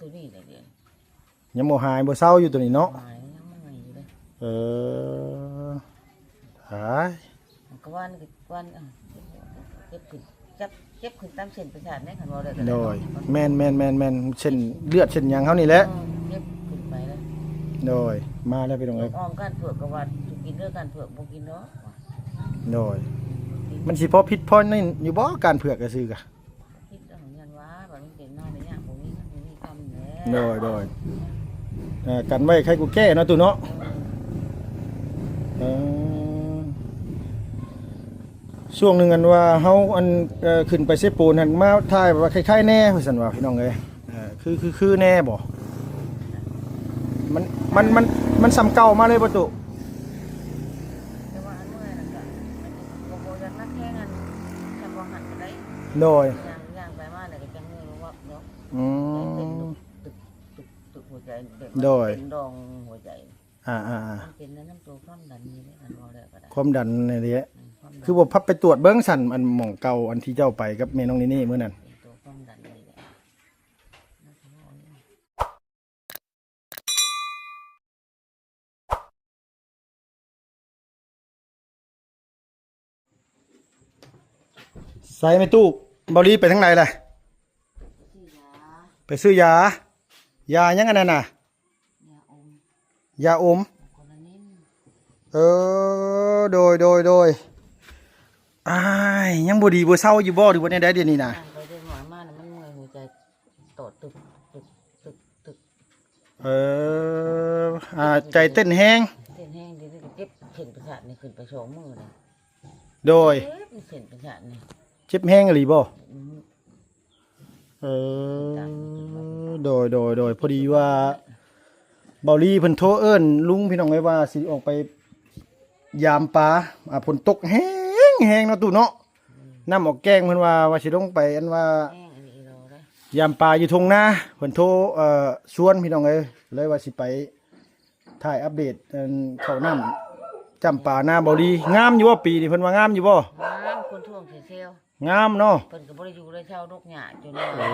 ຕົວນີ້ແຫຼະດຽວນີ້ ຍັງບໍ່ຫາຍບໍ່ເຊົາຢູ່ຕົວນີ້ເນາະ. ຫາຍ ຍັງເມື່ອຍຢູ່ເດ້. ເອີ ຫາຍ ກະວານ ກະວານ ເຈັບຂຶ້ນ ຈັບ ເຈັບຂຶ້ນຕາມເສັ້ນປະສາດເດ້ ຄັນເວົ້າໄດ້ກະໄດ້. ໂດຍ ເນາະ ແມ່ນໆໆໆ ເສັ້ນເລືອດເສັ້ນຫຍັງເຮົານີ້ແຫຼະ. ເອີ ເຈັບຂຶ້ນໄປແລ້ວ. ໂດຍ ມາແລ້ວພີ່ນ້ອງເອີຍ. ອ້ອມກ້ານເຜືອກກະວ່າ ກິນເດີ ກ້ານເຜືອກບໍ່ກິນດອກ. ໂດຍ ມັນຊິພໍຜິດພໍນັ້ນຢູ່ບໍ່ ກ້ານເຜືອກຊື່ໆກະ? ຄິດເອົາ ຢ້ານວ່າ ບາດມັນເປັນມາໄລຍະບໍ່ມີເງິນບໍ່ມີຄຳແຫຼະ. ໂດຍໆ ເອີ ກັນໄວ້ໄຄກວ່າແກ້ເນາະ ຕູ້ເນາະ. ເອີ ເອີ ຊ່ວງໜຶ່ງອັນວ່າເຮົາ ອັນ ເອີ ຂຶ້ນໄປເຊໂປນຫັ້ນ ມາຖ່າຍວ່າຄ້າຍໆແດ່ວ່າຊັ້ນວ່າ ພີ່ນ້ອງເອີຍ. ເອີ ຄື ຄື ຄືແດ່ບໍ່? ມັນ ມັນ ມັນ ມັນສ່ຳເກົ່າມາເລີຍບໍ່ຕູ້? ແຕ່ວ່າອັນເມື່ອຍນັ້ນກະ ມັນກະບໍ່ຢາກໜັກແຮງ ອັນ ຄັນວ່າຫັ້ນກະໄດ້. ໂດຍ ຍ່າງ ຍ່າງໄປມາແລ້ວກະຈັ່ງເມື່ອຍວັບໆເນາະ. ອືມ ເປັນຕຸບ ຕຸບ ຕຸບຫົວໃຈ ແບບວ່າ ໂດຍ ເປັນດອງຫົວໃຈ. ອ່າໆໆ ມັນເປັນນຳຕົວຄວາມດັນນີ້ແຫຼະ ຄັນເວົ້າແລ້ວກະໄດ້ ຄວາມດັນນີ້ແຫຼະ. ອືມ ຄວາມດັນ ຄືບໍ່ພັບໄປຕວດເບິ່ງຊັ້ນ ອັນໝ່ອງເກົ່າ ອັນທີ່ເຈົ້າໄປກັບແມ່ນ້ອງນີ່ນີ້ມື້ນັ້ນ. ເປັນຕົວຄວາມດັນນີ້ແຫຼະ. ໃສແມ່ຕູ້ ເບົາລີໄປທາງໃດລະ? ຊື້ຢາ ໄປຊື້ຢາ. ຢາຫຍັງອັນນັ້ນນະ? ຢາອົມ ຢາອົມ. ເອີ ໂດຍໆໆ ອ້າຍ ຍັງບໍ່ດີບໍ່ເຊົາຢູ່ບໍ່ ຫຼືວ່າແນວໃດດຽວນີ້ນະ? ໄປເດີນມາ ມາ ມັນເມື່ອຍຫົວໃຈ ໂຕະຕຶກ ຕຶກ ຕຶກ ຕຶກ. ເອີ ອ່າ ໃຈເຕັ້ນແຮງ ເຕັ້ນແຮງ. ດຽວນີ້ກະເຈັບເສັ້ນປະສາດນີ້ ຂຶ້ນໄປສອງມື້ແລ້ວ. ໂດຍ ເຈັບເສັ້ນປະສາດນີ້. ເຈັບແຮງອີ່ຫຼີບໍ່? ອືມ ເອີ ໂດຍໆໆ ພໍດີວ່າເບົາລີເພິ່ນໂທເອີ້ນລຸງ ພີ່ນ້ອງເອີຍ ວ່າຊິອອກໄປ ຢາມປາ ອ່າ ຝົນຕົກແຮງໆເນາະ ຕູ້ເນາະ. ອືມ ນ້ຳອອກແກ້ງ ເພິ່ນວ່າ ວ່າຊິລົງໄປ ອັນວ່າ ແຮງອີ່ຫຼີເນາະ ຢາມປາຢູ່ທົ່ງນາ. ເພິ່ນໂທ ເອີ ຊວນ ພີ່ນ້ອງເອີຍ ເລີຍວ່າຊິໄປຖ່າຍອັບເດດ ອັນ ເຂົ້ານ້ຳຈ້ຳປານາເບົາລີ. ງາມຢູ່ບໍ່ປີນີ້? ເພິ່ນວ່າງາມຢູ່ບໍ່? ງາມ ຄົນທ່ວງເຊວໆ. ງາມເນາະ. ເພິ່ນກະບໍ່ໄດ້ຢູ່ໄດ້ເຊົາດົກຫຍ້າ ຈົນວ່າ ເອີ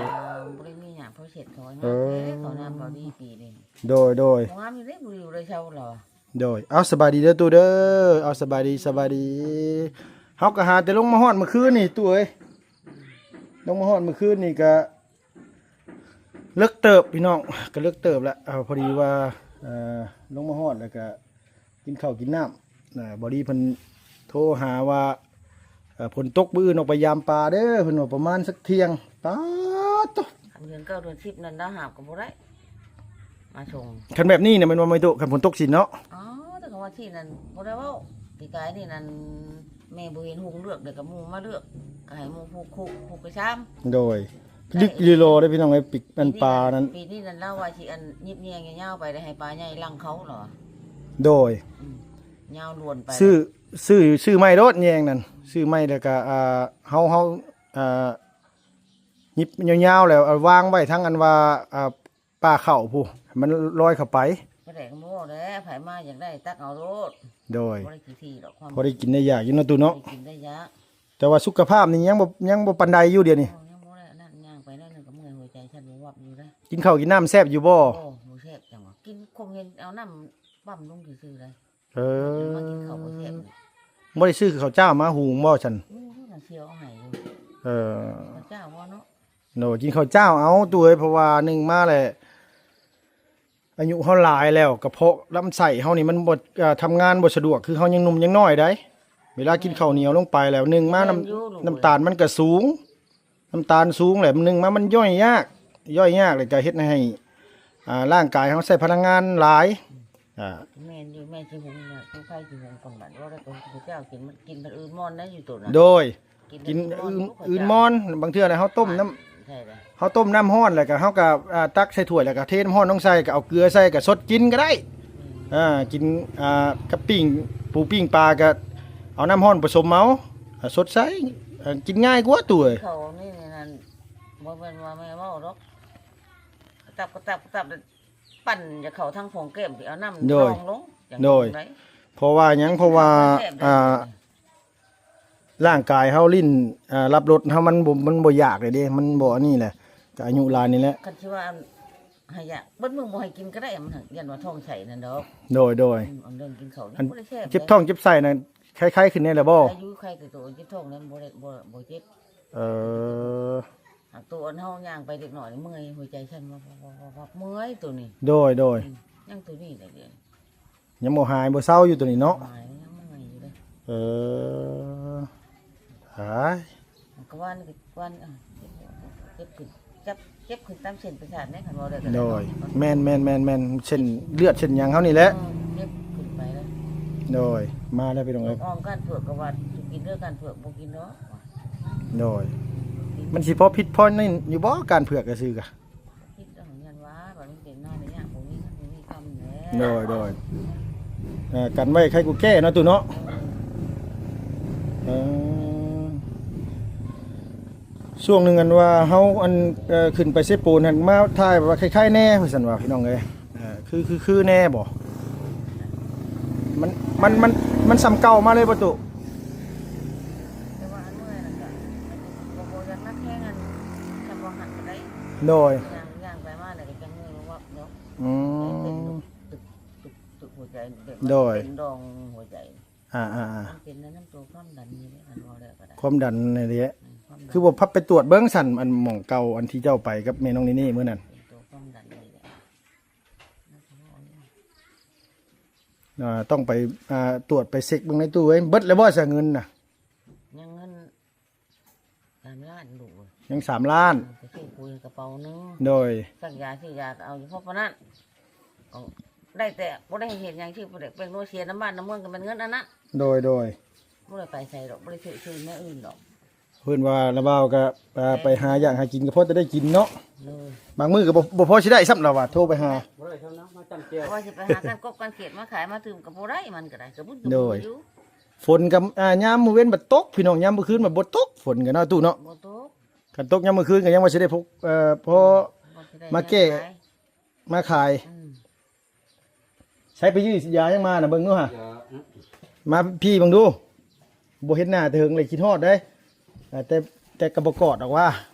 ບໍ່ໄດ້ມີຫຍັງພໍເຊັດຖອຍ. ເອີ ງາມແທ້ ເຂົ້ານ້ຳເບົາລີປີນີ້. ໂດຍໆ ງາມຢູ່ເດ້ ບໍ່ໄດ້ຢູ່ໄດ້ເຊົາລາວ. ໂດຍ ເອົາ ສະບາຍດີເດີຕູ້ເດີ. ເອົາ ສະບາຍດີ ສະບາຍດີ. ເຮົາກະຫາແຕ່ລົງມາຮອດມື້ຄືນນີ້ຕູ້ເອີຍ ລົງມາຮອດມື້ຄືນນີ້ກະເລິກເຕີບ ພີ່ນ້ອງ ກະເລິກເຕີບລະ. ເອົາ ພໍດີວ່າ ເອີ ລົງມາຮອດແລ້ວກະກິນເຂົ້າກິນນ້ຳ. ເອີ ເບົາລີເພິ່ນໂທຫາວ່າ ເອີ ຝົນຕົກມື້ອື່ນອອກໄປຢາມປາເດີ ເພິ່ນວ່າປະມານສັກທ່ຽງ. ປາດໂທ້ ເດືອນເກົ້າເດືອນສິບນັ້ນ ດາວຫາບກະບໍ່ໄດ້ມາສົ່ງ. ຄັນແບບນີ້ນະ ແມ່ນວ່າແມ່ຕູ້ ຄັນຝົນຕົກຊິເນາະ. ອໍ ແຕ່ກະວ່າທີ່ນັ້ນບໍ່ໄດ້ເວົ້າ ປີກາຍນີ້ນັ້ນ ແມ່ບໍ່ເຫັນຫຸງເລືອກ ແລ້ວກະໝູ່ມາເລືອກ ກະໃຫ້ໝູ່ຜູກຄຸ ຜູກໄປຊາມ. ໂດຍ ດຶກອີ່ຫຼີເດີພີ່ນ້ອງເອີຍ. ປີ ອັນປານັ້ນ ປີນີ້ນັ້ນລາວວ່າຊິ ອັນ ຫຍິບແຍງຍາວໆໄປ ໄດ້ໃຫ້ປາໃຫຍ່ຫຼັງເຂົາລະ. ໂດຍ ອືມ ຍາວລວນໄປ ຊື້ ຊື້ ຊື້ໃໝ່ໂລດແຍງນັ້ນ ຊື້ໃໝ່ແລ້ວກະ ອ່າ ເຮົາ ເຮົາ ອ່າ ຫຍິບຍາວໆແລ້ວ ເອົາວາງໄວ້ທາງ ອັນວ່າ ອ່າ ປ່າເຂົ້າພຸ້ນ ໃຫ້ມັນລອຍເຂົ້າໄປ. ປາແດກບໍ່ເວົ້າແຫຼະ ໃຜມາຢາກໄດ້ຕັກເອົາໂລດ. ໂດຍ ບໍ່ໄດ້ຂີ້ຖີ່ດອກ ຄວາມ ພໍໄດ້ກິນໄດ້ຢາກຢູ່ເນາະ ຕູ້ເນາະ ໄດ້ກິນໄດ້ຢາກ. ແຕ່ວ່າສຸຂະພາບນີ້ຍັງບໍ່ ຍັງບໍ່ປານໃດຢູ່ດຽວນີ້. ໂອ້ ຍັງບໍ່ໄດ້ອັນນັ້ນ ຍ່າງໄປໜ້ອຍໜຶ່ງກະເມື່ອຍຫົວໃຈ ຊັ້ນບໍ່ວັບຢູ່ເດ້. ກິນເຂົ້າກິນນ້ຳແຊບຢູ່ບໍ່? ໂອ້ ບໍ່ແຊບຈັ່ງຫວະ ກິນຄົມເຫັນເອົານ້ຳປ້ຳລົງຊື່ໆເດ້. ເອີ ມາກິນເຂົ້າບໍ່ແຊບນີ້ ບໍ່ໄດ້ຊື້ເຂົ້າຈ້າວມາຫຸງບໍ່ຊັ້ນ? ອື ນ້ອງຊຽວເອົາໃຫ້ຢູ່. ເອີ ເຂົ້າຈ້າວບໍ່ເນາະ? ໂດຍ ກິນເຂົ້າຈ້າວເອົາຕູ້ເອີຍ ເພາະວ່າໜຶ່ງມາແລ້ວ ອາຍຸເຮົາຫຼາຍແລ້ວ ກະເພາະລຳໄສ້ເຮົານີ້ມັນບໍ່ ເອີ ທຳງານບໍ່ສະດວກ ຄືເຮົາຍັງໜຸ່ມຍັງນ້ອຍໃດ໋. ເວລາກິນເຂົ້າໜຽວລົງໄປແລ້ວ ໜຶ່ງມານ້ຳ ແມ່ນຢູ່ລູກ ນ້ຳຕານມັນກະສູງ ນ້ຳຕານສູງແຫຼະ ໜຶ່ງມາມັນຍ່ອຍຍາກ ຍ່ອຍຍາກແລ້ວກະເຮັດໃຫ້ ອ່າ ຮ່າງກາຍເຮົາໃຊ້ພະລັງງານຫຼາຍ. ອ່າ ແມ່ນຢູ່ ແມ່ຊິຫຸງນະ ຄືໃຜຊິຫຸງກ່ອນບາດ ວ່າແລ້ວກະເຈົ້າກິນ ມັນກິນພັດອື່ນມ່ອນໄດ້ຢູ່ໂຕນະ. ໂດຍ ກິນ ກິນອື່ນ ອື່ນມ່ອນ ບາງເທື່ອນະ ເຮົາຕົ້ມນ້ຳ ໃຊ່ເດ້ ເຮົາຕົ້ມນ້ຳຮ້ອນ ແລ້ວກະເຮົາກະ ອ່າ ຕັກໃສ່ຖ້ວຍ ແລ້ວກະເທນ້ຳຮ້ອນລົງໃສ່ ກະເອົາເກືອໃສ່ ກະສົດກິນກະໄດ້. ອືມ ອ່າ ກິນ ອ່າ ກັບປີ້ງ ປູປີ້ງປາ ກະເອົານ້ຳຮ້ອນປະສົມເອົາ ອ່າ ສົດໃສ່ ອ່າ ກິນງ່າຍກວ່າຕູ້ເອີຍ. ເຂົ້ານີ້ນັ້ນ ບໍ່ແມ່ນວ່າແມ່ເວົ້າດອກ ກະຕັບ ກະຕັບ ກະຕັບ ປັ່ນຈະເຂົ້າທາງຂອງແກ້ມ ຊິເອົານ້ຳ ໂດຍ ລອງລົງ ຈັ່ງ ໂດຍ ໄດ້ ເພາະວ່າຫຍັງ ເພາະວ່າ ແຊບ ອ່າ ເດ້ ຮ່າງກາຍເຮົາ ລີ້ນ ເອີ ຮັບລົດເຮົາ ມັນບໍ່ ມັນບໍ່ຢາກເລີຍເດ້ ມັນບໍ່ອັນນີ້ແຫຼະ ກະອາຍຸຫຼາຍນີ້ແຫຼະ. ຄັນຊິວ່າອັນ ໃຫ້ຢາກ ເບິດມື້ບໍ່ໃຫ້ກິນກໍໄດ້ ມັນຫັ້ນ ຢ້ານວ່າທ້ອງໃສ່ນັ້ນດອກ. ໂດຍ ໂດຍ. ອືມ ອັນເລື່ອງກິນເຂົ້ານີ້ ອັນ ບໍ່ໄດ້ແຊບ ເຈັບທ້ອງເຈັບໄສ້ນັ້ນ ໄຂ້ໆຂຶ້ນແດ່ແລ້ວບໍ່? ໄຂ້ຢູ່ ໄຂ້ແຕ່ໂຕ ເຈັບທ້ອງນັ້ນບໍ່ໄດ້ ບໍ່ ບໍ່ເຈັບ. ເອີ ຫາກໂຕອັນເຮົາຍ່າງໄປເດັກນ້ອຍນີ້ເມື່ອຍ ຫົວໃຈສັ່ນ ວັບໆໆໆ ເມື່ອຍໂຕນີ້. ໂດຍ ໂດຍ. ອືມ ຍັງໂຕນີ້ແຫຼະດຽວນີ້ ຍັງບໍ່ຫາຍບໍ່ເຊົາຢູ່ໂຕນີ້ເນາະ? ຫາຍ ຍັງເມື່ອຍຢູ່ເດ້. ເອີ ຫາຍ ກະວານ ກະວານ ເອີ ເຈັບຂຶ້ນ ຈັບ ເຈັບຂຶ້ນຕາມເສັ້ນປະສາດແດ່ ຄັນເວົ້າໄດ້ກໍໄດ້. ໂດຍ ເນາະ ແມ່ນໆໆໆ ເສັ້ນເລືອດເສັ້ນຫຍັງເຮົານີ້ແຫຼະ. ເອີ ເຈັບຂຶ້ນໄປແລ້ວ. ໂດຍ ມາແລ້ວພີ່ນ້ອງເອີຍ ອ້ອມກ້ານເຜືອກກະວ່າ ກິນເດີກ້ານເຜືອກ ບໍ່ກິນດອກ. ໂດຍ ມັນຊິພໍຜິດພໍນັ້ນຢູ່ບໍ່ ກ້ານເຜືອກຊື່ໆກະ? ຄິດເອົາ ຢ້ານວ່າ ວ່າມັນເປັນມາໄລຍະບໍ່ມີເງິນບໍ່ມີຄຳແຫຼະ. ໂດຍ ໂດຍ. ເອີ ກັນໄວ້ໄຄກວ່າແກ້ເນາະ ຕູ້ເນາະ. ເອີ ເອີ ຊ່ວງໜຶ່ງອັນວ່າເຮົາ ອັນ ເອີ ຂຶ້ນໄປເຊໂປນຫັ້ນ ມາຖ່າຍວ່າໄຄໆແດ່ ວ່າຊັ້ນວ່າ ພີ່ນ້ອງເອີຍ. ເອີ ຄື ຄື ຄືແນ່ບໍ່? ມັນ ມັນ ມັນ ມັນສ່ຳເກົ່າມາເລີຍບໍ່ ຕູ້? ແຕ່ວ່າອັນເມື່ອຍນັ້ນກະ ບໍ່ ບໍ່ຢາກໜັກແຮງ ອັນ ສ່ຳວ່າຫັ້ນກໍໄດ້. ໂດຍ. ຍ່າງ ຍ່າງໄປມາແລ້ວກໍຈັ່ງເມື່ອຍວັບໆເນາະ. ອືມ ເປັນຕຶກໆໆ ຫົວໃຈແບບວ່າ ໂດຍ ເປັນດອງຫົວໃຈ. ອ່າໆໆ ມັນເປັນນຳໂຕຄວາມດັນນີ້ແຫຼະ ຄັນເວົ້າແລ້ວກໍໄດ້ ຄວາມດັນນີ້ແຫຼະ. ອືມ ຄວາມດັນ ຄືບໍ່ພັບໄປຕວດເບິ່ງຊັ້ນ ອັນໝ່ອງເກົ່າ ອັນທີ່ເຈົ້າໄປກັບແມ່ນ້ອງນີນີ້ມື້ນັ້ນ? ເປັນໂຕຄວາມດັນນີ້ແຫຼະ. ອ່າ ຕ້ອງໄປ ອ່າ ຕວດໄປເຊັກເບິ່ງໃນຕູ້ເອີຍ. ເບິດແລ້ວບໍ່ຊະເງິນນະ? ຍັງເງິນສາມລ້ານລູກເອີຍ. ຍັງສາມລ້ານ. ເອີ ໄປຊື້ປຸຍກະເປົາໜຶ່ງ. ໂດຍ. ສັກຢາຊື້ຢາກໍເອົາຢູ່ພໍປານນັ້ນ ກໍໄດ້ແຕ່ບໍ່ໄດ້ເຮັດຫຍັງ ຊື້ແປ້ງນົວເສຍນຳບ້ານນຳເມືອງ ກໍແມ່ນເງິນອັນນັ້ນ. ໂດຍໆ. ບໍ່ໄດ້ໄປໃສດອກ ບໍ່ໄດ້ຊື້ ຊື້ແນວອື່ນດອກ. ເພິ່ນວ່າລະບ່າວກໍ ອ່າ ແມ່ນ ໄປຫາຢາກຫາກິນກໍພໍແຕ່ໄດ້ກິນເນາະ. ໂດຍ. ບາງມື້ກໍບໍ່ ບໍ່ພໍຊິໄດ້ຊ້ຳ ລາວວ່າໂທໄປຫາ. ບໍ່ໄດ້ຊ້ຳນະ ມາຈ້ຳແຈ່ວ. ວ່າຊິໄປຫາການກົບການເຂດມາຂາຍມາຕື່ມກໍບໍ່ໄດ້ ມັນກໍໄດ້ ກໍບຸນກໍບໍ່ຢູ່. ໂດຍ. ຝົນກໍ ອ່າ ຍາມມື້ເວັນບັດຕົກ ພີ່ນ້ອງ ຍາມມື້ຄືນບັດບໍ່ຕົກ ຝົນກໍເນາະ ຕູ້ເນາະ. ບໍ່ຕົກ. ຄັນຕົກຍາມມື້ຄືນກໍຍັງວ່າຊິໄດ້ພວກ ເອີ ພໍມາແກ້ ມາຂາຍ. ອືມ. ໃຊ້ໄປຢື້ຢາຍັງມານະ ເບິ່ງດູຫາ. ມາພີ້ເບິ່ງດູ ບໍ່ເຫັນໜ້າແຕ່ເຫິງເລີຍ ຄິດຮອດເດ້. ເອີ ແຕ່ ແຕ່ກໍບໍ່ກອດດອກວ່າ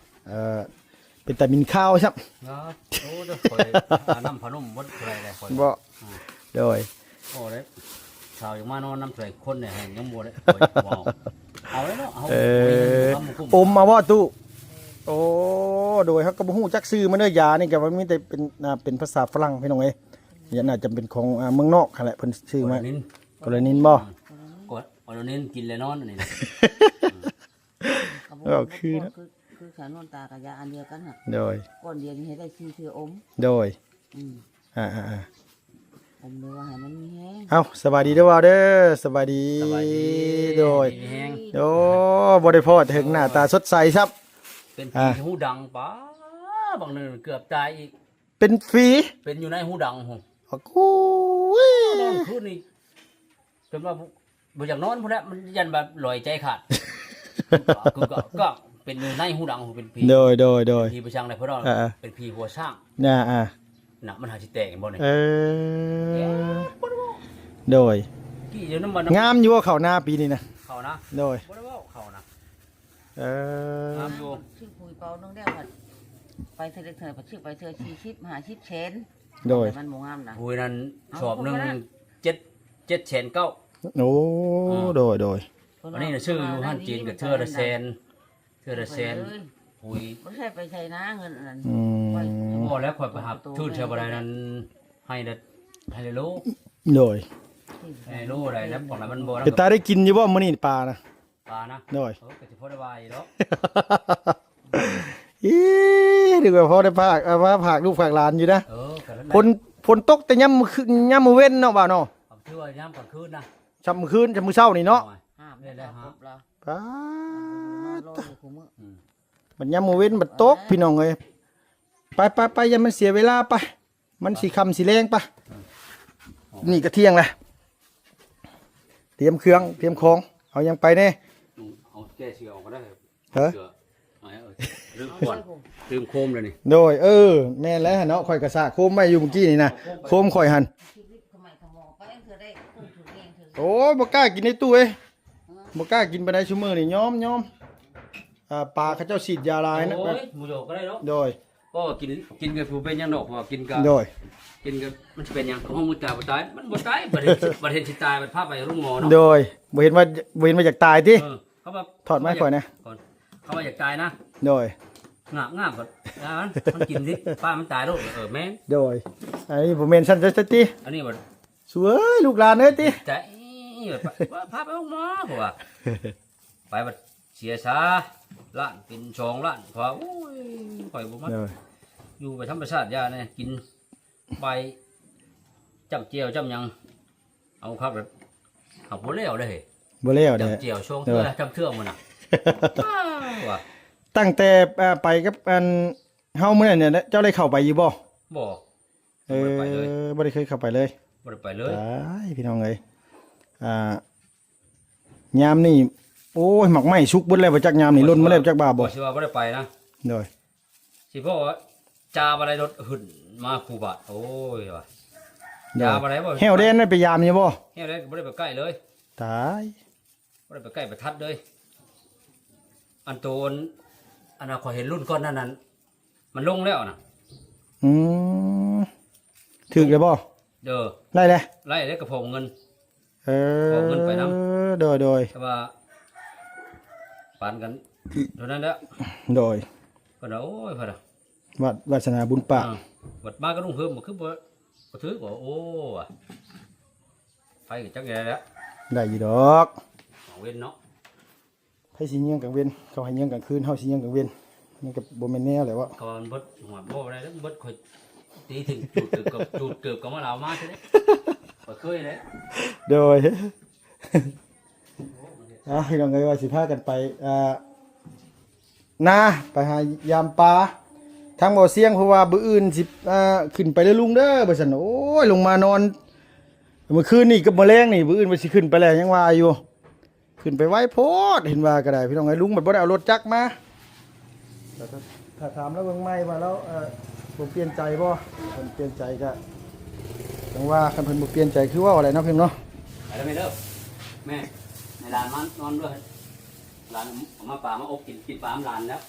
ເອີ ເປັນຕາໝິ່ນຄາວຊ້ຳ. ໂອ້ ຂ້ອຍອາບນ້ຳພະນົມໝົດເທົ່າໃດແລ້ວຂ້ອຍ. ບໍ່. ອືມ. ໂດຍ. ໂອ້ ໄດ້ ສາວຢາກມານອນນຳໃສ່ຄົນນີ້ ຍັງບໍ່ໄດ້ ຂ້ອຍເວົ້າ ເອົາແລ້ວເນາະ. ເອີ ອົມມາບໍ່ຕູ້? ໂອ້ ໂດຍ. ເຮົາກໍບໍ່ຮູ້ຈັກຊື່ມັນເດີ ຢານີ້ກໍວ່າມີແຕ່ເປັນ ອ່າ ເປັນພາສາຝຣັ່ງ ພີ່ນ້ອງເອີຍ. ຢາ ໜ້າຈະເປັນຂອງ ອ່າ ເມືອງນອກຫັ້ນແຫຼະ ເພິ່ນຊື້ມາ. ໂຄລານິນບໍ່? ໂຄລານິນ ກິນແລ້ວນອນອັນນີ້. ກໍບໍ່ ເວົ້າຄືເນາະ ຄື ຄືສານວນຕາກັບຢາອັນດຽວກັນຫັ້ນ. ໂດຍ. ກ້ອນດຽວນີ້ໃຫ້ໄດ້ສີ່ເທື່ອອົມ. ໂດຍ. ອືມ. ອ່າໆໆ ຜົມເລີຍວ່າໃຫ້ມັນມີແຮງ. ເອົ້າ ສະບາຍດີເດີວ່າວເດີ ສະບາຍດີ. ສະບາຍດີ. ໂດຍ. ດີມີແຮງ. ໂອ້ ບໍ່ໄດ້ພໍ້ເຖິງ ໜ້າຕາສົດໃສຊ້ຳ. ເປັນຜີ ອ່າ ຫູດັງ ປ້າ ບາງໜຶ່ງເກືອບຕາຍອີກ. ເປັນຝີ ເປັນຢູ່ໃນຫູດັງພຸ້ນ. ໂອ້ຍ ນອນຄືນນີ້ ຈົນວ່າບໍ່ຢາກນອນພຸ້ນແຫຼະ ມັນຢ້ານວ່າລອຍໃຈຂາດ. ຄືກໍ ກໍເປັນຢູ່ໃນຫູດັງພຸ້ນ ເປັນຜີ. ໂດຍ ໂດຍ ໂດຍ. ຜີໄປຊ່າງໃດເພິ່ນວ່າ ອ່າໆ ເປັນຜີຫົວຊ້າງ. ອ່າ ອ່າ ນະ ມັນຫາຊິແຕກບໍ່ນີ້. ເອີ ໂດຍ. ກີ້ຢູ່ນຳມັນ ງາມຢູ່ບໍ່ເຂົ້ານາປີນີ້ນະ? ເຂົ້ານະ. ໂດຍ. ບໍ່ໄດ້ເວົ້າເຂົ້ານະ. ເອີ ງາມຢູ່. ຊື້ປຸຍເປົາໜຶ່ງແລ້ວ ໄປເທື່ອເລັກເທື່ອ ຊື້ໄປເທື່ອສີ່ສິບ ຫ້າສິບແສນ. ໂດຍ. ມັນບໍ່ງາມນະ ປຸຍນັ້ນ ເອົາ ຊອບໜຶ່ງ ເຈັດ ເຈັດແສນເກົ້າ. ໂອ້ ອືມ ໂດຍ ໂດຍ. ອັນນີ້ນະ ຊື້ຢູ່ຮ້ານຈີນກໍເທື່ອລະແສນ ເທື່ອລະແສນ. ປຸຍ ບໍ່ໃຊ້ໄປໃສນະ ເງິນອັນນັ້ນ. ອືມ. ບໍ່ແລ້ວ ຂ້ອຍໄປຫາທຶນໃສ່ບໍ່ໄດ້ນັ້ນ ໃຫ້ລະ ໃຫ້ລະໂລ. ໂດຍ. ໃຫ້ໂລໄດ້ແລ້ວ ປານນັ້ນມັນບໍ່ ເປັນຕາໄດ້ກິນຢູ່ບໍ່ມື້ນີ້ປານະ? ປານະ. ໂດຍ. ເອີ ກໍຊິພໍໄດ້ວ່າຢູ່ດອກ. ອີ ນຶກວ່າພໍໄດ້ຝາກ ເອົາມາຝາກລູກຝາກຫຼານຢູ່ນະ. ເອີ ກໍນັ້ນແຫຼະ. ຝົນ ຝົນຕົກແຕ່ຍາມມື້ຄືນ ຍາມມື້ເວັນເນາະ ບ່າວເນາະ. ກໍຖືວ່າຍາມກາງຄືນນະ. ຊ່ຳມື້ຄືນ ຊ່ຳມື້ເຊົ້ານີ້ເນາະ. ໂອ້ຍ ຫ້າມແລ້ວ ຫ້າມແລ້ວ. ປາດ ນອນໂລຢູ່ຄູ່ມື້. ອືມ. ບັດຍາມມື້ເວັນບັດຕົກ ພີ່ນ້ອງເອີຍ. ໄປໆໆ ຢ່າມັນເສຍເວລາ ໄປ. ມັນຊິຄ່ຳຊິແລງປະ. ອືມ. ນີ້ກະທ່ຽງລະ ຕຽມເຄື່ອງຕຽມຂອງ ເອົາຫຍັງໄປແດ່? ເອົາແກ້ເສື້ອອອກກໍໄດ້. ເອີ ລືມກ່ອນ ລືມໂຄມແລ້ວນີ້. ໂດຍ ເອີ ແມ່ນແລ້ວເນາະ ຂ້ອຍກະສາກໂຄມໄວ້ຢູ່ມື້ກີ້ນີ້ນະ ໂຄມຂ້ອຍຫັ້ນ. ໂອ້ຍ ບໍ່ກ້າກິນໃດຕູ້ເອີຍ ບໍ່ກ້າກິນປານໃດຊຸມື້ນີ້ ຍອມໆ. ອ່າ ປາເຂົາເຈົ້າສີດຢາຫຼາຍນະ. ໂອ້ຍ ໝູຢອກກໍໄດ້ເນາະ. ໂດຍ. ກໍກິນ ກິນກໍບໍ່ເປັນຫຍັງດອກ ເພາະວ່າກິນກໍ ໂດຍ ກິນກໍມັນຊິເປັນຫຍັງ ເຮົາມື້ຕາຍບໍ່ຕາຍ ມັນບໍ່ຕາຍ ບັດເຫັນ ບັດເຫັນຊິຕາຍ ບັດພາໄປໂຮງໝໍເນາະ ໂດຍ ບໍ່ເຫັນວ່າ ບໍ່ເຫັນວ່າຢາກຕາຍຕິ ເອີ ເຂົາວ່າ ຖອດໄມ້ຂ້ອຍແດ່ ເຂົາວ່າຢາກຕາຍນະ ໂດຍ ງາບໆ ກໍ ອ່າ ມັນກິນດິ ປາມັນຕາຍໂລດ ເອີ ແມ່ນ ໂດຍ ອັນນີ້ບໍ່ແມ່ນຊັ້ນຊະຕິ ອັນນີ້ບັດ ສວຍ ລູກຫຼານເອີຍຕິ ໃຈ ພາ ພາໄປໂຮງໝໍ ເພາະວ່າ ໄປບັດເສຍຊາ ລ້ານເປັນສອງລ້ານ ເພາະວ່າ ໂອ້ຍ ຂ້ອຍບໍ່ມັກ ໂດຍ ຢູ່ໄປທຳມະຊາດຢ່າແດ່ ກິນ ໄປຈ້ຳແຈ່ວຈ້ຳຫຍັງ ເອົາຄັກແລ້ວ ຫາກບໍ່ແລ້ວເດ້ ບໍ່ແລ້ວເດ້ ຈ້ຳແຈ່ວຊ່ວງເທື່ອ ໂດຍ ຈ້ຳເທື່ອມື້ນະ ວ້າ ຕັ້ງແຕ່ ເອີ ໄປກັບອັນເຮົາມື້ນັ້ນເນຍ ເຈົ້າໄດ້ເຂົ້າໄປຢູ່ບໍ່? ບໍ່ ເອີ ບໍ່ໄດ້ໄປເລີຍ ບໍ່ໄດ້ເຄີຍເຂົ້າໄປເລີຍ ບໍ່ໄດ້ໄປເລີຍ ຕາຍ ພີ່ນ້ອງເອີຍ ອ່າ ຍາມນີ້ ໂອ້ຍ ໝາກໄມ້ສຸກເບິດແລ້ວ ບໍ່ຈັກຍາມນີ້ຫຼົ່ນມາແລ້ວ ຈັກວ່າບໍ່ ຊິວ່າບໍ່ໄດ້ໄປນະ ໂດຍ ຊິເພາະວ່າຈາບໍ່ໄດ້ລົດຫຶ້ນມາຄູ່ບາດ ໂອ້ຍວ່າ ໂດຍ ຈາບໍ່ໄດ້ບໍ່ ແຫ້ວແດນໄດ້ໄປຍາມຢູ່ບໍ່? ແຫ້ວແດນກໍບໍ່ໄດ້ໄປໃກ້ເລີຍ ຕາຍ ບໍ່ໄດ້ໄປໃກ້ໄປທັດເລີຍ ອັນໂຕ ອັນ ອັນນັ້ນ ຂ້ອຍເຫັນລຸ້ນກ່ອນນັ້ນນັ້ນ ມັນລົງແລ້ວນະ ອືມ ຖືກແລ້ວບໍ່? ເອີ ໄດ້ແລ້ວ ໄດ້ແລ້ວ ກະເພາະເງິນ ເອີ ເພາະເງິນໄປນຳ ໂດຍໆ ແຕ່ວ່າປານກັນເທົ່ານັ້ນແຫຼະ ໂດຍ ເພິ່ນວ່າ ໂອ້ຍ ເພິ່ນວ່າ ວາດ ວາດສະໜາບຸນປາກ ເອີ ບັດມາກະລຸງເຮີມ ຄືບໍ່ ບໍ່ຖືກ ໂອ້ ວ່າ ໄປກໍຈັກແດ່ແຫຼະ ໄດ້ຢູ່ດອກ ກາງເວັນເນາະ ໃຜຊິເຍືອງກາງເວັນ ເຂົາໃຫ້ເຍືອງກາງຄືນ ເຮົາຊິເຍືອງກາງເວັນ ມັນກໍບໍ່ແມ່ນແນວແຫຼະວະ ເຂົາເບິດຫົວບໍ່ໄດ້ເດີ ເບິດຂ້ອຍຕີຖິງຈູດເກີບກັບ ຈູດເກີບກັບມາລາວມາຊະເດ້ ຂ້ອຍເຄີຍເດ້ ໂດຍ ອ່າ ພີ່ນ້ອງເອີຍ ວ່າຊິພາກັນໄປ ອ່າ ນາ ໄປຫາຢາມປາ ທາງບໍ່ສຽງ ເພາະວ່າມື້ອື່ນຊິ ອ່າ ຂຶ້ນໄປເດີລຸງເດີ ວ່າຊັ້ນ ໂອ້ຍ ລົງມານອນ ມື້ຄືນນີ້ກັບມື້ແລງນີ້ ມື້ອື່ນວ່າຊິຂຶ້ນໄປແລ້ວ ຍັງວ່າຢູ່ ຂຶ້ນໄປໄວໂພດ ເຫັນວ່າກໍໄດ້ ພີ່ນ້ອງເອີຍ ລຸງບັດບໍ່ໄດ້ເອົາລົດຈັກມາ ຖ້າ ຖ້າຖາມລາວເບິ່ງໃໝ່ວ່າລາວ ເອີ ບໍ່ປ່ຽນໃຈບໍ່ ຄັນປ່ຽນໃຈກໍ ຈັ່ງວ່າ ຄັນເພິ່ນບໍ່ປ່ຽນໃຈ ຄືເວົ້າແຫຼະເນາະ ພີ່ນ້ອງເນາະ ໄປແລ້ວແມ່ເດີ ແມ່ ໃຫ້ຫຼານມານອນດ້ວຍ ຫຼານເອົາມາປາມາອົບກິນ ກິນປານຳຫຼານແລ້ວ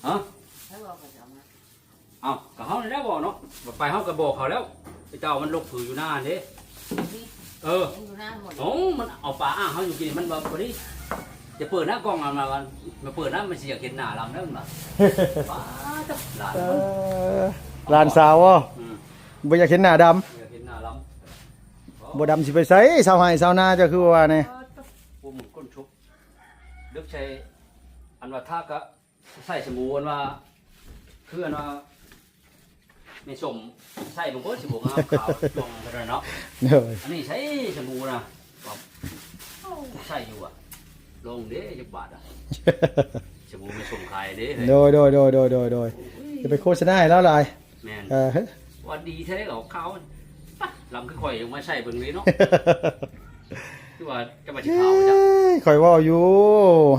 ຮະ? ເອົ້າ ກໍເຮົານີ້ແຫຼະບອກເນາະ ໄປເຮົາກໍບອກເຂົາແລ້ວ ໄອ້ເຈົ້າມັນຫຼົບຜືຢູ່ນາຫັ້ນເດ້ ເອີ ໂອ້ ມັນເອົາປາອ້າງເຮົາຢູ່ກິນ ມັນວ່າພໍດີ ຈະເປີດໜ້າກ້ອງ ມັນວ່າ ມາເປີດນະ ມັນຊິຢາກເຫັນໜ້າລຳເດີ ມັນວ່າ ປາດ ຫຼານ ເອີ ຫຼານສາວບໍ່? ອືມ ບໍ່ຢາກເຫັນໜ້າດຳ ບໍ່ຢາກເຫັນໜ້າລຳ ບໍ່ດຳຊິໄປໃສ ຊາວໄຮ່ຊາວນາ ເຈົ້າຄືວ່າແນ່ ໂອ້ ມັນກົ້ນຊຸບ ເລິກໃສ່ ອັນວ່າທາກະ ໃສ່ສະບູ່ ອັນວ່າ ຄື ອັນວ່າ ແມ່ສົມໃສ່ ບາງຄົນຊິບໍ່ງາມ ຂາວຈ່ອງກັນເນາະ ໂດຍ ອັນນີ້ໃສ່ສະບູ່ນະ ໃສ່ຢູ່ອະ ລົງເດ້ຈັກບາດອະ ສະບູ່ແມ່ສົມຂາຍເດ້ ໂດຍ ໂດຍ ໂດຍ ໂດຍ ໂດຍ ໂດຍ ຢ່າໄປໂຄສະນາໃຫ້ລາວຫຼາຍ ແມ່ນ ເອີ ວ່າດີແທ້ເດ້ ຂາວ ປະ ລຳຄືຂ້ອຍ ມາໃສ່ເບິ່ງເລີຍເນາະ ຄືວ່າຈະມາຊິຂາວຈັກ ເອີຍ ຂ້ອຍເວົ້າຢູ່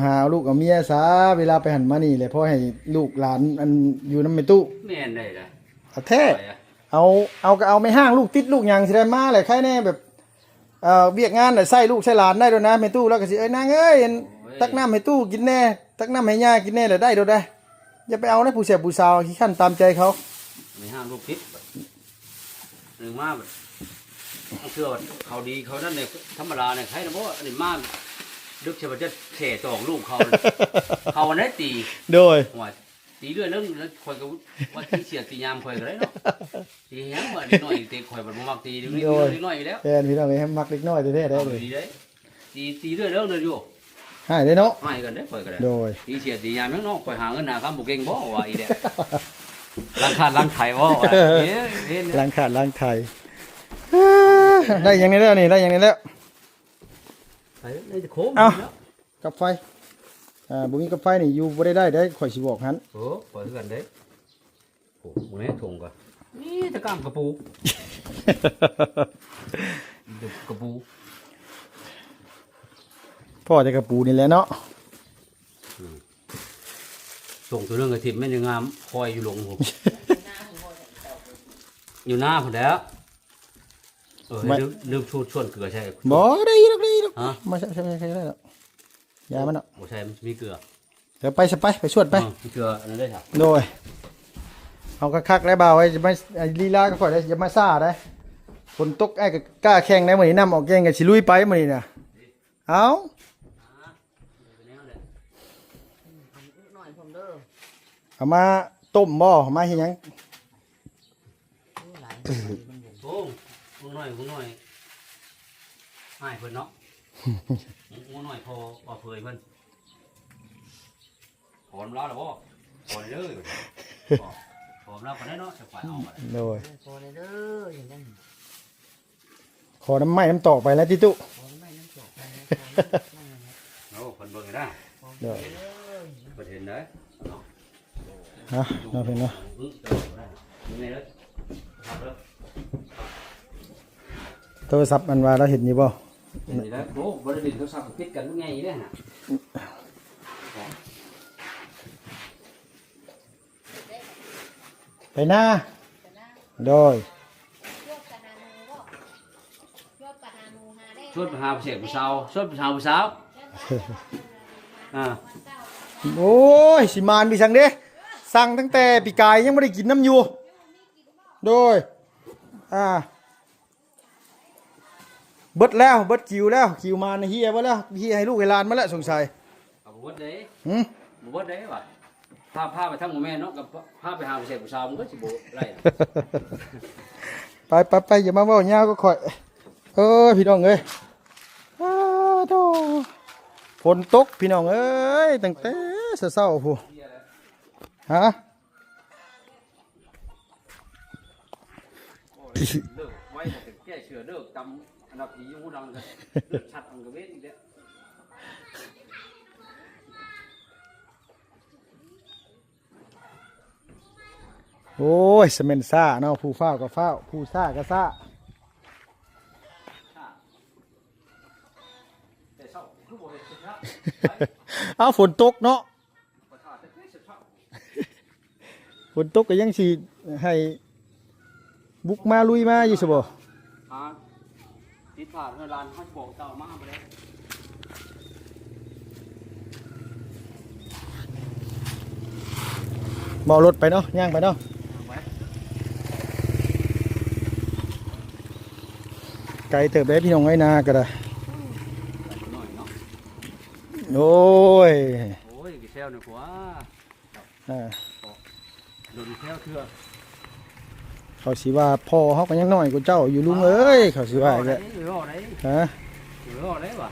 ຫາເອົາລູກເອົາເມຍຊາ ເວລາໄປຫັ້ນມານີ້ແຫຼະ ພໍໃຫ້ລູກຫຼານ ອັນ ຢູ່ນຳແມ່ຕູ້ ແມ່ນໄດ໋ລະ ເອົາແທ້ ຂ້ອຍອະ ເອົາ ເອົາກໍເອົາແມ່ຮ້າງ ລູກຕິດລູກຫຍັງຊິໄດ້ມາແຫຼະ ໃຄແນ່ແບບ ເອີ ວຽກງານໃສ່ລູກໃສ່ຫຼານໄດ້ໂດຍນະ ແມ່ຕູ້ລາວກໍຊິ ເອີຍ ນາງເອີຍ ໂອ້ຍ ຕັກນ້ຳໃຫ້ຕູ້ກິນແນ່ ຕັກນ້ຳໃຫ້ຍ່າກິນແນ່ລະໄດ້ໂດຍໄດ໋ ຢ່າໄປເອົານະ ຜູ້ແສບຜູ້ສາວ ຂີ້ຄັນຕາມໃຈເຂົາ ແມ່ຮ້າງລູກຕິດ ໜຶ່ງມາບັດ ເທື່ອເຂົາດີເຂົານັ້ນນີ້ ທຳມະດານີ້ ໃຄນະບໍ່ ອັນນີ້ມາດຶກໃສ່ວ່າຈະແຂ່ຕອງລູກເຂົາ ເຂົາອັນໃດຕີ ໂດຍ ໂອ້ຍ ຕີເລື້ອຍເລື່ອງ ຂ້ອຍກໍວ່າຕີສຽກຕີຍາມຂ້ອຍກໍໄດ້ເນາະ ຕີຫຍັງວ່າເດັກນ້ອຍເຕະຂ້ອຍບັດບໍ່ມັກຕີເດັກນ້ອຍ ເດັກນ້ອຍຢູ່ແລ້ວ ແມ່ນ ພີ່ນ້ອງເອີຍ ມັກເດັກນ້ອຍແທ້ໆ ເອົາ ເດ້ ດີເດ້ ຕີ ຕີເລື້ອຍເລື່ອງເດີຢູ່ ຮ້າຍເດ້ເນາະ ຮ້າຍກັນເດ້ຂ້ອຍກໍໄດ້ ໂດຍ ຕີສຽກຕີຍາມຫຍັງເນາະ ຂ້ອຍຫາເງິນຫາຄຳບໍ່ເກັ່ງບໍ່ວ່າອີແຫຼະ ລ້າງຄາດລ້າງໄຖບໍ່ວ່າ ເອີ ເອີ ເອີ ລ້າງຄາດລ້າງໄຖ ໄດ້ຫຍັງນີ້ແລ້ວນີ້ ໄດ້ຫຍັງນີ້ແລ້ວ ໄປໄດ້ແຕ່ໂຄມ ເອົ້າ ນີ້ເນາະ ກັບໄຟ ອ່າ ບໍ່ມີກັບໄຟນີ້ຢູ່ບໍ່ໄດ້ໄດ້ເດ້ ຂ້ອຍຊິບອກຫັ້ນ ໂອ້ ຂ້ອຍຄືກັນເດ້ ໂອ້ ບໍ່ແມ່ນຖົງກໍມີແຕ່ກ້າມກະປູ ກະປູ ພໍແຕ່ກະປູນີ້ແຫຼະເນາະ ອືມ ຖົງຕົວໜຶ່ງກໍຖິ້ມແມ່ນງາມ ຄອຍຢູ່ລົງພຸ້ນ ຢູ່ນາພຸ້ນແຫຼ້ວ ເອີ ແມ່ນ ລືມ ລືມຊວນ ຊວນເກືອໃສ່ ບໍ່ ໄດ້ອີກດອກ ໄດ້ອີກດອກ ຮະ ມາໃສ່ ໃສ່ ໃສ່ ໃສ່ໄດ້ດອກ ຢ່າມັນເນາະ ບໍ່ໃສ່ ມັນມີເກືອ เดี๋ยวไปซะ ไป ไปสวดไป เออ เพื่ออันนั้นได้ครับ โดย เอาคักๆ แล้วบ่าว ไอ้จะมา ไอ้ลีลาก็ค่อยได้ อย่ามาซ่าได้ ฝนตก ไอ้ก็กล้าแข่งได้มื้อนี้ น้ำออกแก่งก็สิลุยไปมื้อนี้นะ เอา เอามาต้มบ่ มาเฮ็ดหยัง โอ้ หลาย โอ้ หมูน้อย หมูน้อย อ้ายเพิ่นเนาะ หมูน้อยพอ พอเผยเพิ่น หอมลาวแล้วบ่ หอมเด้อ หอมลาวปานใดเนาะ จะไปเอาไป โดย ขอได้เด้อ อย่างนั้น ขอน้ำไม้น้ำตอกไปแล้วติตุ ขอน้ำไม้น้ำตอกไปนะ ขอน้ำไม้นะ โอ้ เพิ่นเบิ่งได้ ขอได้เด้อ เพิ่นเห็นเด้อ เนาะ ฮะ เนาะเพิ่นเนาะ โทรศัพท์อันว่าเราเห็นอยู่บ่ เห็นอยู่แล้ว โอ้ บ่ได้เล่นโทรศัพท์ ผิดกันง่ายเด้หั่นน่ะ ไปนา โดย ชวนไปหาผู้แซ่บผู้สาว ชวนไปหาผู้สาว อ่า โอ้ย สิมานไปสั่งเด้ สั่งตั้งแต่ปีกายยังบ่ได้กินน้ำอยู่ โดย อ่า เบิดแล้ว เบิดคิวแล้ว คิวมาในเฮียเบิดแล้ว เฮียให้ลูกให้หลานมาแล้วสงสัย เอาบ่เบิดเด้ หึ บ่เบิดเด้ว่ะ พา พาไปทางบ่แม่นเนาะ กับพาไปหาผู้ชายผู้สาวมันก็สิบ่ได้ ไป ไป ไป อย่ามาเว้ายาวก็ค่อย เอ้ย พี่น้องเอ้ย อ้าโธ่ ฝนตกพี่น้องเอ้ย ตั้งแต่เช้าๆ พู้น ฮะ โอ้ย เลิกไว้แต่แก้เชื่อเลิกตำอันดับที่อยู่ดังกัน เลิกชัดมันก็เว้นอีกแล้ว โอ้ย สะแม่นซ่าเนาะ ผู้ฟ้าวก็ฟ้าว ผู้ซ่าก็ซ่า แต่เช้าคือบ่เห็นสุดยอด เอ้า ฝนตกเนาะ ฝนตกก็ยังสิให้บุกมาลุยมาอยู่ซะบ่ หาติดผ่านเฮือนหลาน เฮาสิบอกเจ้ามาบ่ได้ บ่เอารถไปเนาะ ย่างไปเนาะ ย่างไป ไกลเติบเด้พี่น้องเอ้ย นาก็ได้ น้อยเนาะ โอ้ย โอ้ย กี่แซวนี่กว่า เออ โดนแซวเทื่อ เขาสิว่าพ่อเฮาก็ยังน้อยกว่าเจ้าอยู่ลุงเอ้ย เขาสิว่าอีกแล้ว เว้าได้ เว้าได้ ฮะ เว้าได้ว่ะ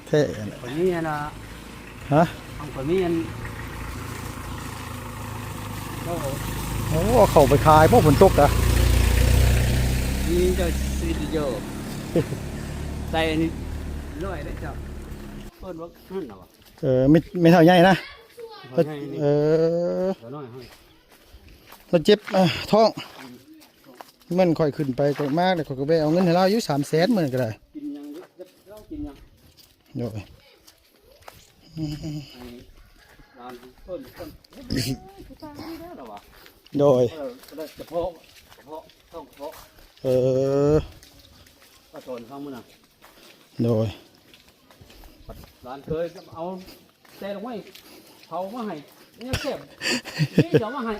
แท้นั่นแหละ คนนี้นะ ฮะ ของคนนี้อัน โอ้ โอ้ เข้าไปขาย พวกฝนตกอะ นี่เจ้าซื้อเดียว ใส่อันนี้ร้อยได้เจ้า เพิ่นว่านั่นน่ะวะ เออ ไม่ ไม่เท่าใหญ่นะ เท่าใหญ่นี่ เออ ตัวน้อยเฮา เราเจ็บ เอ่อ ท้อง อืม มันค่อยขึ้นไปค่อยมา แล้วข้อยก็ไปเอาเงินให้ลาวอยู่ สามแสน มื้อนั้นก็ได้ กินหยัง ลาวกินหยัง โดย ให้หลานเพิ่น เพิ่น เอ้ย ผู้ชายนี่แล้วเหรอวะ โดย เออ ก็ได้เฉพาะ เฉพาะ ต้องเฉพาะ เออ ก็สอนฟังมื้อน่ะ โดย หลานเคยเอาแต่ลงไม้เผามาให้ เนี่ยแซ่บ นี่เดี๋ยวมาให้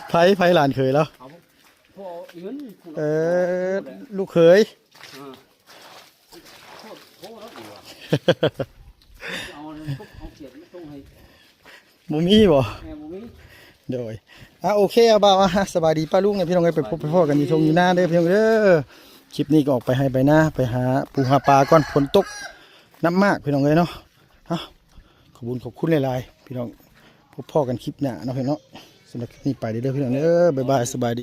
ไผ ไผหลานเขยแล้ว เอาพ่ออีเงิน เออ ลูกเขย อ่า โคตรโคตรแล้วอีกว่ะ เอาเลย เอาเขียดมาส่งให้ บ่มีบ่ แม่บ่มี โดย อ่ะ โอเค เอาบ่าว อ่ะ สบายดีป้าลุงเนี่ย พี่น้องเอ้ย ไปพบไปพ้อกันอยู่ทงอยู่นาเด้อ พี่น้องเด้อ คลิปนี้ก็ออกไปไฮ่ไปนา ไปหาปูหาปลาก่อน ฝนตกหนักมาก พี่น้องเอ้ยเนาะ เอ้า ขอบคุณ ขอบคุณหลายๆ พี่น้อง พบพ้อกันคลิปหน้าเนาะ พี่น้องเนาะ สำหรับคลิปนี้ไปเด้อ พี่น้องเด้อ บ๊ายบาย สบายดี